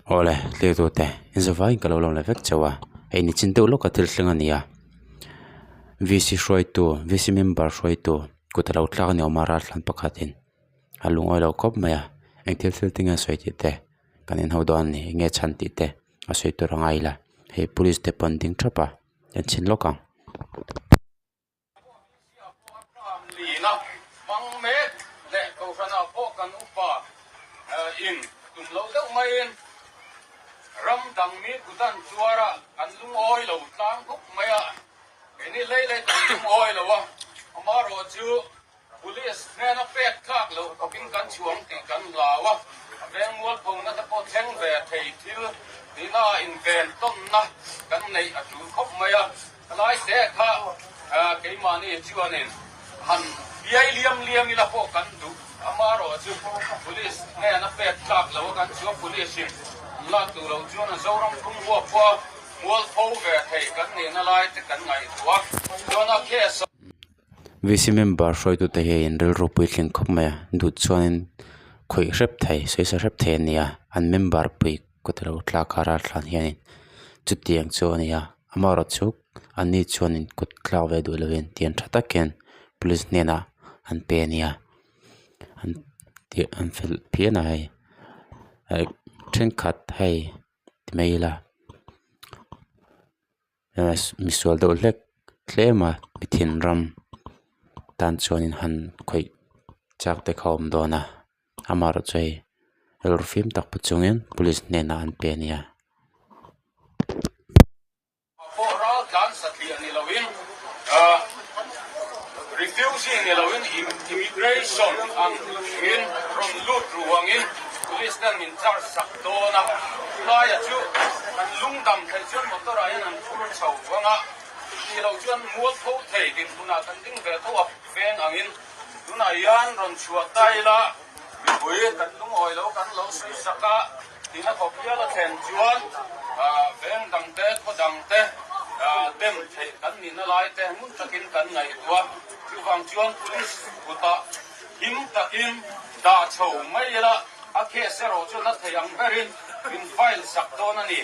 Awle thlir tute zavaiin ka lo lawm leh vek chauh a hei ni chin deuh lawka thil thleng a ni a v c hruaitu v c member hruaitu kut a lo tlak a ni awm a raltlan pakhatin a lungawi lo khawp mai a eng thil thil te nge a sawi tih te kan inho dawn a ni eng nge chhan tih te a sawi tur a ngai ila hei police te pawh an ding thap a an chhin lawk ang. Hmang mek leh Kohhranah pawh kan upa in tum lo deuh maiin ram dang mi kutan chuara kan lungawi lo tlang khawp mai a, keini hlei hlei kan lungawi lo a, amaherawhchu Police hnena pek tlak loh khawpin kan chhuang tih kan hlau a, a veng mualphona te pawh thleng ve thei thil tihna inven tawnna kan neih a tul khawp mai a, Helai te kha keimahni chuanin han biai liam liam ila pawh kan duh. Amaherawhchu Police hnena pek tlak lo a kan chu a, Police in an lak duh loh chuan a Zoram thumhua khua mualpho ve thei kan nihna lai te kan ngaihtuah a, chuan a case a. VC member hruaitute hi in rilru puitling khawp mai a, duh chuanin khawih hrep thei sawi sa hrep thei a ni a, an member pui kut a lo tlak a raltlan hianin chutiang chu a ni a amaherawhchu an ni chuanin kut tlak ve duh lovin tiang tha tak hian police hnenah an pe a nia an tih an fel phian a hei thenkhat hei ti mai ila misual deuh hlek tlem a mi thinram tan chuanin han khawih chak te kha a awm dawn a. Amaherawhchu hei rilru fim tak pu chungin police hnenah an pe a nia. Pawh ral tlan satliah ni loin refugee ni loin immigration ang in rawn lut ruangin police ten min charge sak dawn a, chulaia chu kan lungdam theih chuan motor ah hian an phur chho vang a, tih loh chuan mualpho thei dinhmunah kan ding ve tho a veng angin. Tunah hian rawn chhuah ta ila, mipui kan lungawi lo kan lo sawi sak a, tina khawp hial a thlen chuan veng dang te, khaw dang te dem theih kan nihna lai te ngun takin kan ngaihtuah. Chuvang chuan police kutah him takin dah chho mai ila, a case erawh chu na thei ang berin min file sak dawn a ni.